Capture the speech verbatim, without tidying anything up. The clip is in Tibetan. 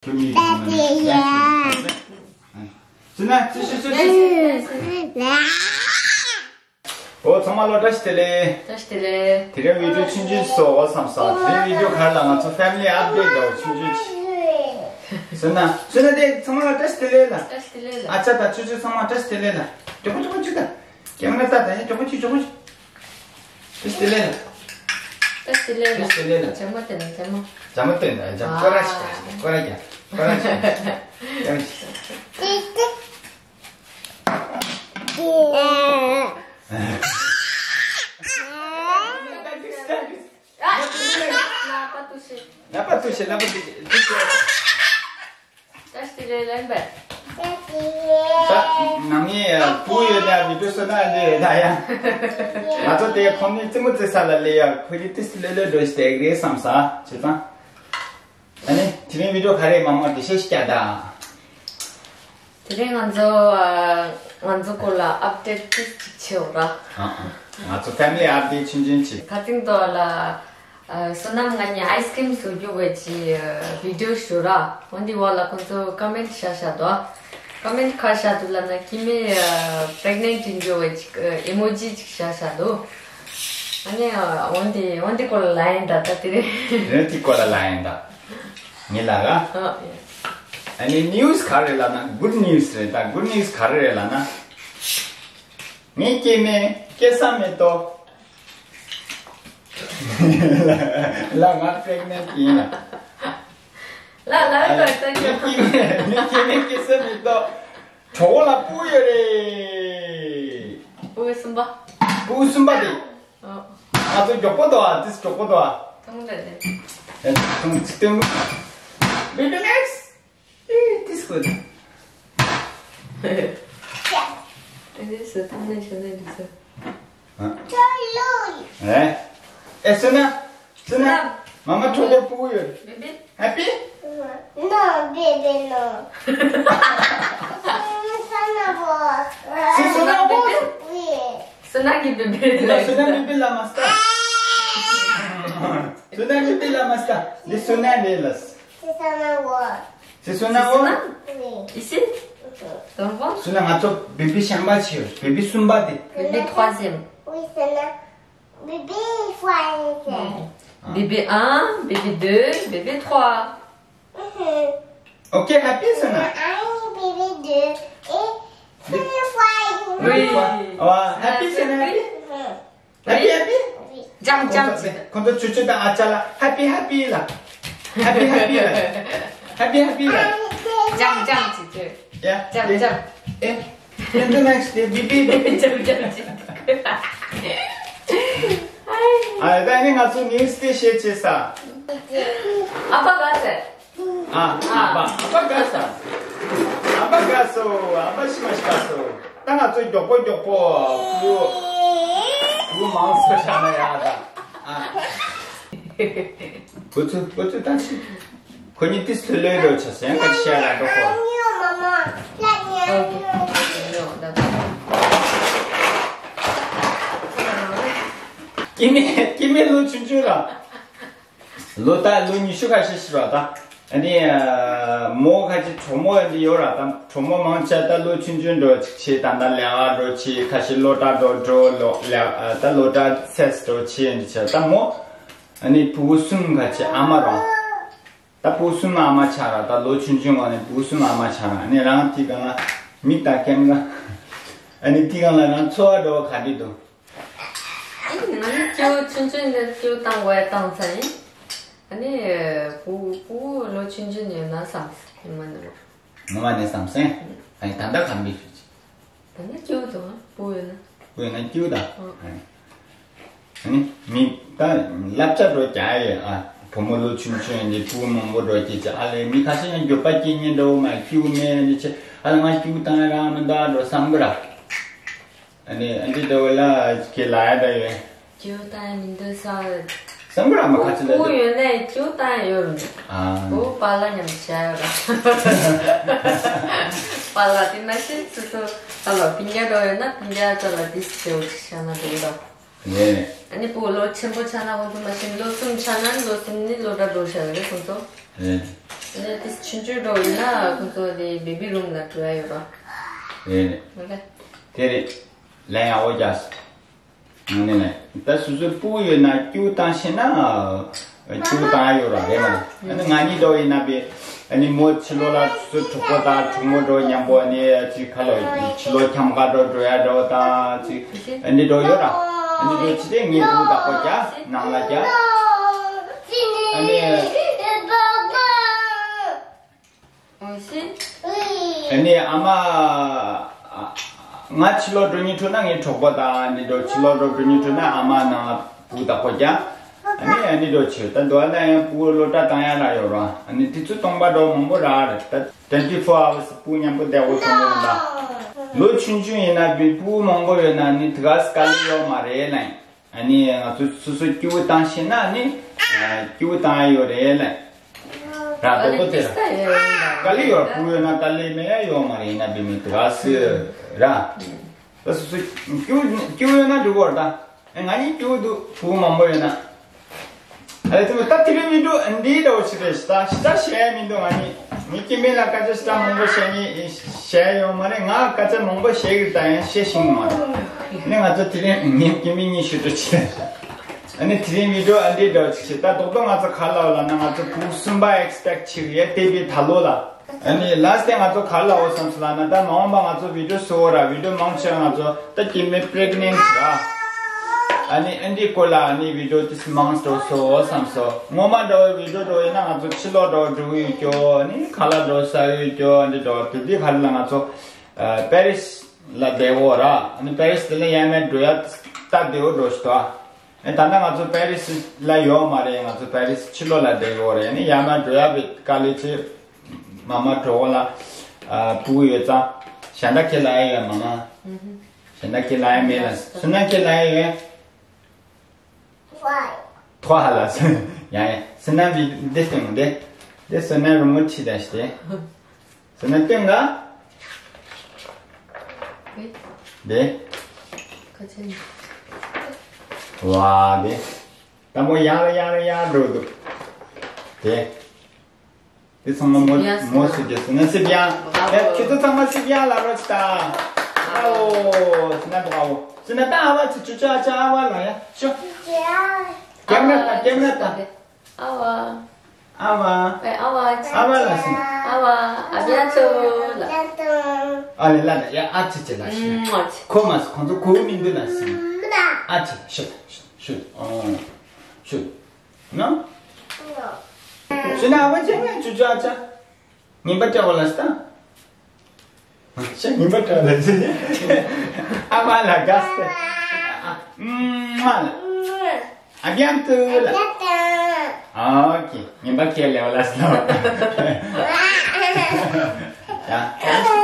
ཁྱོད་གཉིས་ཀྱི་ཐོག་ནས་ལན་ཞིག་ཞུ་ན། ཙི་ན་ཙི་ཤི་ཙི་ཤི། ཨོ་ཚང་མ་ལ་བཀྲ་ཤིས་བདེ་ལེགས། བཀྲ་ཤིས་བདེ་ལེགས། དེ་རིང་བི་ཌིའོ་ཆུང་ཆུང་ཞིག་བཟོ་དགོས་བསམ་སོང་། དེ་རིང་བི་ཌིའོ་ག་རེ་ལབ་ན་ང་ཚོ་ཕེ་མི་ལི་ཨབ་ཌེཊ་འདྲ་བོ་ཆུང་ཆུང་ཞིག་ཟེར་ན། ཟེར་ན་དེ་ཚང་མ་ལ་བཀྲ་ཤིས་བདེ་ལེགས་ལ། བཀྲ་ཤིས་བདེ་ལེགས་ལ། ཨ་ཅག་དང་ཆུང་ཆུང་ཚང་མ་བཀྲ་ཤིས་བདེ་ལེགས་ལ། མགྱོགས་པོ་མགྱོགས་པོ་ཅིག་དང་། ཀེམ་ར་ལྟ་དང་ཡ། མགྱོགས་པོ་ཅིག་མགྱོགས་པོ་ཅིག་བཀྲ་ཤིས་བདེ་ལེགས་ལ། བཀྲ་ཤིས་བདེ་ལེགས་ལ། བཀྲ་ཤིས་བདེ་ལེགས་ལ། ཇ་མ་སྟོན་ན་ཇ་མ། ཇ་མ་སྟོན་ན་ཇ་མ། སྐོར་ར་ཞིག་རྒྱག་སྐོར་ར་རྒྱག་སྐོར་ར་ཞིག་ཡང་ཞིག་ལག་པ་བཏུ་ཤིག་ལག་པ་བཏུ་ཤིག་ལག་པ་བཏུ་ཤིག་བཀྲ་ཤིས་བདེ་ལེགས་ལན་པས། ད་ནང་ནས་སྤུ་ཡོད་ན་བི་ཌིའོ་བཟོ་ན་འདི་ཡོད་ན་ཡང་། ང་ཚོ་དེ་ཁོང་ནི་ཙི་མོ་ཙི་ས་ལ་ལས་ཡ་ཁོ་ཡི་ཏིས་ལོས་ལོས་འགྲོ་ཞིག་དེ་རེད་བསམ་ས་བྱེད་དང་། ཨ་ནི་དེ་རིང་བི་ཌིའོ་ག་རེ་མང་མང་འདི་ཤེས་ཤིག་ཀྱ་ད། དེ་རིང་ང་ཚོ་ཨ། ང་ཚོ་སྐོར་ལ་ཨབ་ཌེཊ་ཏིས་ཅིག་བྱེད་འོ་ར། ཨ་ཨ། ང་ཚོ་ཕེ་མི་ལི་ཨབ་ཌེཊ་ཆུང་ཆུང་ཅིག་ཁ་སྟེང་ཐོག་ལ། ཨ། བསོད་ནམས་ང་གཉིས་ཨའི་སི་ཀི་རིམ་བཟོ་རྒྱུ་བས་ཀྱི་ཨ། བི་ཌིའོ་ཞུ་ར། འོན་ཏེ་བ་ལ་ཁོང་ཚོ་ཀོ་མེན་ཊི་བཞག་བཞག་འདུག་ཀོ་མེན་ཊི་ག་བཞག་འདུག་ལབ་ན་སྐྱེ་དམན་ཨ། པི་རེག་ནེན་ཊི་ཡིན་རྒྱུ་བས་ཀྱི་ཨ། ཨི་མོ་ཇི་ཅིག་བཞག་བཞག་འདུག་ཨ་ནི་ཨ། འོན་ཏེ་འོན་ཏེ་སྐོར་ལ་ལབ་ཡིན་ད་ད་དེ་རིང་། དེ་རིང་དེ་སྐོར་ལ་ལབ་ཡིན་ད། ངའི་ལ་ག་ཨ། ཨ་ནི་ནིའུ་སི་ག་རེ་ལབ་ན་གུཌ་ནིའུ་སི་རེད་ད། གུཌ་ནིའུ་སི་ག་རེ་རེད་ལབ་ན། ངའི་སྐྱེ་དམན་སྐྱེ་ས་མེད་དོ། ལ་ང་པི་རེག་ནེན་ཊི་ཡིན་ལ། ལ་ལ་ལ་ལ་ངའི་སྐྱེ་དམན་ངའི་སྐྱེ་དམན་སྐྱེ་ས་མེད་དོ། གྲོགས་པོ་ལ་སྤུ་ཡོད་རེད། སྤུ་གསུམ་པ། སྤུ་གསུམ་པ་དེ། ཨོ། ང་ཚོ་མགྱོགས་པོ་འདུག་ཨ། ཏིས་མགྱོགས་པོ་འདུག་ཨ། ཐུང་རེད་དེ། ཨེ་ཐུང་ཅི་སྟོན་གི་བེ་བི་མེག་སི། ཨེ་ཏིས་གོ་ད། ཨེ་ཏིས་སུ་ཐང་ནས་ཤོད་ནས་འདུག་སུ། ཨ། ཨེ། ཨེ་སུ་ན། སུ་ན། མ་མ་ཁྲོ་ཁོ་སྤུ་གུ་ཡོད། བེ་བེ། ཧེ་པི། No, baby, no. Sana boy. Si Suna boy. Oui. Suna གི་བེ་བེ་ལ། སུ་ན་བེ་བེ་ལ་མ་སྟ། སུ་ན་བེ་བེ་ལ་མ་སྟ། འདི་སུ་ན་རེད་ལ། Si Sana boy. Si Suna boy. Oui. Ici. Dans le ventre. སུ་ན་ང་ཚོ་བེ་བེ་ཤམ་པ་ཆེ་བ། བེ་བེ་གསུམ་པ་དེ། Bébé troisième. Oui, Sana. Bébé troisième. Bébé un, bébé deux, bébé trois. Mhm. Ok, happy, Sana. Un, bébé deux et bébé trois. Oui. Happy, Sana, happy. Mhm. Happy, happy. Oui. Jump, jump. ཁོང་ཚོ་ཆུ་ཆུ་དང་ཨ་ཅག་ལ་happy, happy ལ། Happy, happy ལ། Happy, happy ལ། Jump, jump. Yeah. Jump, jump. Eh. Then the next day, baby, baby. Jump, jump. ཨ་ད་ནི་ང་ཚོ་ནིའུ་སི་དེ་བཤད་བྱེད་ས། ཨ་ཕ་ག་ཚད། ཨ་ཨ་ཕ་ཨ་ཕ་ག་ས། ཨ་ཕ་ག་སོ། ཨ་ཕ་ཤི་མ་ཤི་ག་སོ། ད་ང་ཚོ་མགྱོགས་པོ་མགྱོགས་པོ་བུ་བུ་མང་སོ་བཞག་ན་ཡག་ད། ཨ། བུ་ཚོ་བུ་ཚོ་ད་ཤི། ཁོ་གཉིས་ཏིས་ལྷོད་ལྷོད་འགྲོ་བྱ་སེམས་ཁ་ཤས་ལ་འགྲོ་ཁོ། སྐྱེ་དམན་སྐྱེ་དམན་ལོ་ཆུང་ཆུང་ར། ལོ་ད་ལོ་ཉི་ཤུ་ཁ་ཤས་ཤི་བ་ད། ཨ་ནི་མོ་ཁ་ཅིག་གྲོགས་མོ་འདི་ཡོད་ར་ད། གྲོགས་མོ་མང་ཆེ་ད་ལོ་ཆུང་ཆུང་འགྲོ་ཅིག་ཆེ་ད་ད་ལས་ཀ་འགྲོ་ཆེ། ཁ་ཤས་སློབ་གྲྭ་འགྲོ་འགྲོ་ལོ་ལས་ད་སློབ་གྲྭ་ཚེས་འགྲོ་ཆེ་འདི་ཆེ་ད་མོ། ཨ་ནི་ཕྲུ་གུ་གསུམ་ཁ་ཅིག་ཨ་མ་རང་། ད་ཕྲུ་གུ་གསུམ་ཨ་མ་ཆགས་ར་ད། ལོ་ཆུང་ཆུང་བ་ནས་ཕྲུ་གུ་གསུམ་ཨ་མ་ཆགས་ར། ཨ་ནི་རང་དེ་གང་ལ་མིག་དང་ཀེམ་ར། ཨ་ནི་དེ་གང་ལ་རང་འཚོ་བ་འགྲོ་བ་ག་འདྲ་འདུག་ཨ་ནི་ང་ནི་སྐྱེ་བོ་ཆུང་ཆུང་ནས་སྐྱེ་བོ་བཏང་དགོས་ཡ་བཏང་ཚར་ཡིན། ཨ་ནི་ཕྲུ་གུ་ལོ་ཆུང་ཆུང་ནས་ཡོད་ན་བསམ་སོང་ངོ་མ་ནི། ངོ་མ་ནས་བསམ་སོང་། ཨ་ནི་ད་ལྟ་ག་འདྲ་ཞིག་ད་ནི་སྐྱིད་པོ་འདུག་ཨ། སྤུ་གུ་ཡོད་ན། སྤུ་གུ་ཡོད་ན་སྐྱིད་པོ་ད། ཨ། ཨ་ནི་མི་ད་བསླབ་བྱ་འགྲོ་རྒྱག་ཡོད་ཨ། བུ་མོ་ལོ་ཆུང་ཆུང་ཡིན་དུས་སྤུ་གུ་མང་པོ་འགྲོ་སྐྱེས་ཀྱི་ཨ་ལས། མི་ཁ་ཤས་ཡང་འགྱོད་པ་སྐྱེ་མཁན་འདྲ་བོ་མ། སྐྱིད་པོ་མེད་ནི་ཆེ་ཨ་ལ། ང་སྐྱིད་པོ་བཏང་ཡ་རག་མི་འདུག་ཨ་འགྲོ་བསམ་གི་ར། ཨ་ནི་ཨ་འདི་འདྲ་བོ་ལ་ཁྱེད་ལ་ཡ་འདྲ་ཡོད། སྐྱིད་པོ་བཏང་ཡ་མི་འདུག་ས། བསམ་གི་ར་མ། ཁ་ཅིག་ལ་སྤུ་གུ་ཡོད་ན་ཡང་སྐྱིད་པོ་བཏང་ཡ་ཡོད་རུང་། ཨ། སྤུ་གུ་པཱ་ལགས་མཉམ་དུ་བཞག་ཡོད་ར། པཱ་ལགས་དེ་མ་ཤེས་སོ་སོ་ད་ལོ་སྤུན་ཀྱག་འགྲོ་ཡོད་ན་སྤུན་ཀྱག་ཚོ་ལ་དེ་སྐྱིད་པོ་ཅིག་བཞག་ན་འགྲིག་གི་ར། རེད། ཨ་ནི་སྤུ་གུ་ལོ་ཆེན་པོ་ཆགས་ན་ཁོང་ཚོ་མ་གཞི་ལོ་གསུམ་ཆགས་ན་ལོ་གསུམ་ནི་སློབ་གྲྭ་འགྲོ་བཞག་རེད་ཁོང་ཚོ། རེད། ཨ་ནི་དེ་ཆུང་ཆུང་འགྲོ་ཡིན་ན་ཁོང་ཚོ་དེ་བེ་བི་རུམ་ལ་འགྲོ་ཡ་ཡོད་ར། རེད། རེད། དེ་རེད། ལན་ཡག་པོ་རྒྱག་སོང་། ཨ་ནི་ལན། ད་སོ་སོའི་སྤུ་གུ་ཡོད་ན་སྐྱིད་པོ་བཏང་ཤེས་ན། སྐྱིད་པོ་བཏང་ཡ་ཡོད་ར་རེད་མ། ཨ་ནི་ང་གཉིས་འགྲོ་ཡིན་ན་བི། ཨ་ནི་མོ་ཕྱི་ལོགས་ལ་སོ་སོའི་གྲོགས་པོ་དང་གྲོགས་མོ་འགྲོ་མཉམ་པོ་ཨ་ནི་ཅིག་ཁ་ལོ་ཕྱི་ལོགས་འཁྱམ་ག་འགྲོ་འགྲོ་ཡ་འགྲོ་དང་ཅིག་ཨ་ནི་འགྲོ་ཡོད་ར། ཨ་ནི་འགྲོ་ཅི་སྟེ་ངའི་སྤུ་གུ་བདག་པོ་རྒྱག་ནང་ལ་རྒྱག་ཨ་ནི། ཨ་ནི་ཨ་མ། ང་ཕྱི་ལོགས་འགྲོ་སྙིང་བྲོ་ན་ངའི་གྲོགས་པོ་དང་ཨ་ནི་འགྲོ་ཕྱི་ལོགས་འགྲོ་འགྲོ་སྙིང་བྲོ་ན་ཨ་མ་ནང་ལ་སྤུ་གུ་བདག་པོ་རྒྱག་ཨ་ནི་ཨ་ནི་འགྲོ་བྱེད་ད་འདུག་ཨ་ན་ཡང་སྤུ་གུ་སློབ་གྲྭ་བཏང་ཡ་ར་ཡོད་ར། ཨ་ནི་དུས་ཚོད་སྟོང་པ་འགྲོ་མང་པོ་ར་རེད་ད། twenty four hours སྤུ་གུ་མཉམ་པོ་བསྡད་དགོས་བྱུང་གི་མི་འདུག་ལོ་ཆུང་ཆུང་ཡིན་ན་བི་སྤུ་གུ་མང་པོ་ཡོད་ན་ནི་དེ་ག་སི་དཀའ་ལས་ཡོད་མ་རེད་ལན། ཨ་ནི་ང་ཚོ་སོ་སོ་སྐྱིད་པོ་བཏང་ཤེས་ན་ནི་སྐྱིད་པོ་བཏང་ཡ་ཡོད་རེད་ལན། ར་རྡོག་པོ་དེ་ར། དཀའ་ལས་ཡོད་བུ་ཡོད་ན་དཀའ་ལས་མེད་ཡ་ཡོད་མ་རེད། ཡིན་ན་བི་མི་དེ་ག་སི་ར། ད་སོ་སོ་སྐྱིད་པོ་སྐྱིད་པོ་ཡོད་ན་འགྲིག་གོ་ར་ད། ཨེ་ང་གཉིས་སྐྱིད་པོ་འདུག་བུ་མང་པོ་ཡོད་ན། ཨ་ལེ་ཚང་མ་ད་དེ་རིང་བི་ཌིའོ་འདིའི་འདྲ་བོ་ཞིག་རེད། ཞེ་དྲག་ཞེ་དྲག་བཤད་ཡ་མི་འདུག་ང་གཉིས་ངའི་སྐྱེ་དམན་ལ་སྐད་ཆ་ཞེ་དྲག་མང་པོ་བཤད་ངེས་བཤད་ཡོད་མ་རེད། ང་སྐད་ཆ་མང་པོ་བཤད་ཀྱི་ད་ཡང་བཤད་ཤེས་ཀྱི་མ་རེད། ནི་ང་ཚོ་དེ་རིང་ངའི་སྐྱེ་དམན་གཉིས་ཞུ་འགྲོ་ཆེ། ཨ་ནི་དེ་རིང་བི་ཌིའོ་ཨ་འདྲའི་འདྲ་བོ་ཞིག་བྱེད་ད་རྡོག་རྡོག་ང་ཚོ་ག་རེ་ལབ་ལབ་ན་ང་ཚོ་བུ་གསུམ་པ་ཨེག་སི་པེག་བྱེད་ཀྱི་ཡོད་བལྟས་པའི་ད་ལོ་ལ། ཨ་ནི་ལ་སི་ཊི་ང་ཚོ་ག་རེ་ལབ་འོ་བསམ་སོང་ལབ་ན་ད་མ་འོངས་པ་ང་ཚོ་བི་ཌིའོ་བཟོ་འོ་ར་བི་ཌིའོ་མང་ཆེ་བ་ང་ཚོ་ད་སྐྱེ་དམན་པི་རེག་ནེན་ཊི་ར། ཨ་ནི་ཨ་འདྲའི་སྐོར་ལ་ཨ་ནི་བི་ཌིའོ་དེ་མང་འགྲོ་བཟོ་འོ་བསམ་སོང་། ངོ་མ་འདྲ་བའི་བི་ཌིའོ་འགྲོ་ཡིན་ན་ང་ཚོ་ཕྱི་ལོགས་འགྲོ་འགྲོ་གི་ཡོད་སྐྱོ་ཨ་ནི་ཁ་ལག་འགྲོ་ཟ་གི་ཡོད་སྐྱོ་ཨ་འདྲ་འགྲོ་དེ་དུས་ག་རེ་ལ་ང་ཚོ་པེ་རི་སི་ལ་བསྡད་འོ་ར། ཨ་ནི་པེ་རི་སི་དེ་ལ་ཡ་མེད་འགྲོ་ཡ་ད་བསྡད་འོ་འགྲོ་ཞིག་ཏོ། ཨེ་ད་ལྟ་ང་ཚོ་པེ་རི་སི་ལ་ཡོད་མ་རེད། ང་ཚོ་པེ་རི་སི་ཕྱི་ལོགས་ལ་བསྡད་ཡོད་རེད། ཨ་ནི་ཡ་མ་འགྲོ་ཡ་བའི་དཀའ་ལས་ཆེ། མ་མ་གྲོགས་པོ་ལ་ཨ་སྤུ་གུ་ཡོད་ཙང་ཞ་འདྲ་ཁྱེད་ལ་ཡ་ཡོད་མ་མ། ཞ་འདྲ་ཁྱེད་ལ་ཡ་མེད་ལ་སུ་ན་ཁྱེད་ལ་ཡ་ཡོད། ཐོ་ཧ་ལ་སུ་ཡ་ཡ་སུ་ན་བི་འདི་སྟོན་འདི་འདི་སུ་ན་རུ་མོ་ཁྲི་ད་ཞི་དེ། ཟེར་ན་སྟོན་ག་དེ། བ་དེ། དང་པོ་ཡར་ཡར་ཡར་འགྲོ་འདུག་དེ། དེ་ཚང་མ་མོ་མོ་སུ་དེ་ཟེར་ན་སི་བི་ཡ། ཨེ་ཁྱེད་ཚོ་ཚང་མ་སི་བི་ཡ་ལ་རོ་ཅི་ད། ཨའོ། ཟེར་ན་དོ་ཨའོ། ཟེར་ན་ད་ཨ་བ་ཚི་ཅུ་ཅུ་ཨ་ཅ་ཨ་བ་ལ་ཡ་ཅུ། ཀེམ་ར་ད་ཀེམ་ར་ད། ཨ་བ། ཨ་བ། ཨེ་ཨ་བ། ཨ་བ་ལ་སིན། ཨ་བ། ཨ་བྱ་ཚོ་ལ། ཨ་ལེ་ལ་ལ་ཡ་ཨ་ཙི་ཙི་ལ་སིན། ཨ་ཙི། ཁོ་མ་སི་ཁོང་ཚོ་གོ་མི་འདུག་ལ་སིན། ཨ་ཙི་ཤུ་ཤུ་ཨོ་ཤུ་ན། ཤུ་ན་ཨ་བ་ཅན་ཅུ་ཅུ་ཨ་ཅ། ངན་པ་སྐྱག་པ་ལ་སྟ། ཤ་ངན་པ་སྐྱག་ལ་སྟ། ཨ་མ་ལ་དགའ་སྟ། ཨ་མ་ལ། ཨ་རྒྱང་ཏུ་ལ། ཨོ་ཁེ། ངན་པ་ཁས་ལེ་བ་ལ་སྟ། ཡ།